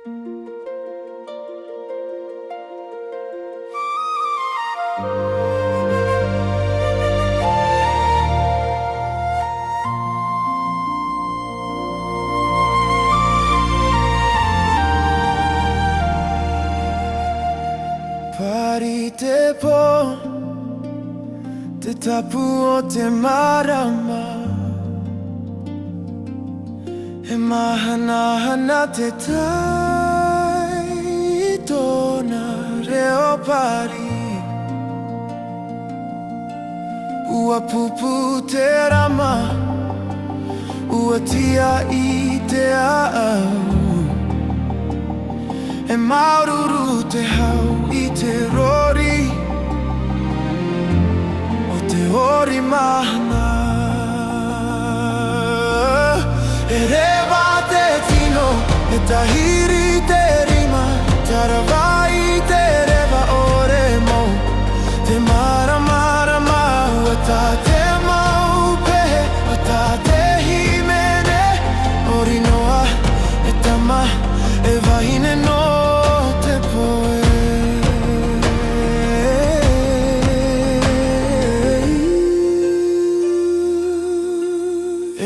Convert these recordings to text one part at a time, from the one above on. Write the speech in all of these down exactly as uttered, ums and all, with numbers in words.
Pāri te pō, te tapu o te marama. E mahanahana te tai i tōna reo pāri. Ua pupu te rama, ua tiaʻi te ʻāʻau. E māuruuru te hau i te rori o te ori mahana. E reva te tino, e tahiri te rima, tarava i te reva ʻore mau. Te māramarama, ua tā te mau pehe, ua tā te hīmene, ori noa, e tama, e vahine nō te poe.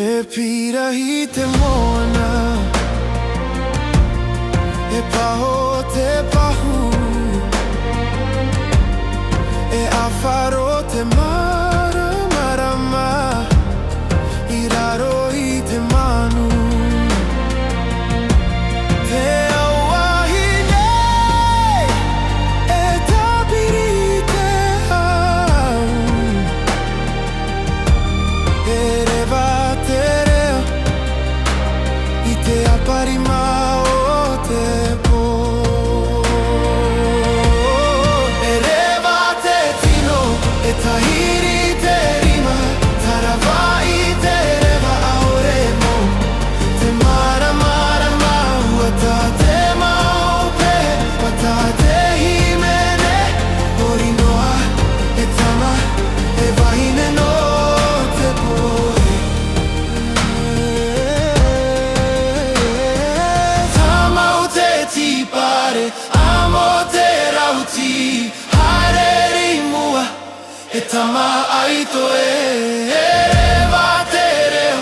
E pīrahi te moana, e paho te pahu, e ʻāfaro te māramarama i raro i te manu. Te auahi nei e tāpiri i te hau. E reva te reo i te ʻāparima o te pō. E reva te tino, e tahiri te rima, tarava i te reva ʻaore mau. Te māramarama, ua tā te mau pehe, ua tā te hīmene, ori noa, e tama, e vahine nō te poe. Tama o te tīpare, amo te rauti, haere i mua, e tamaʻaito e, e reva te reo,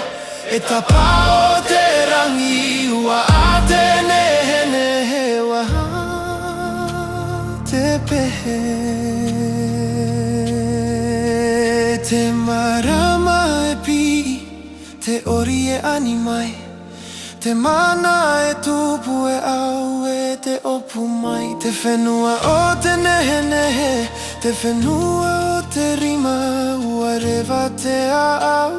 e tapa o te rangi, ua ʻā te nehenehe, ua ʻā te pehe. Te marama e piʻi, te ori e ani mai, te mana e tupu, e ʻaue te ʻōpū mai, te fenua o te nehenehe, te fenua o te rima, ua reva te ʻāʻau.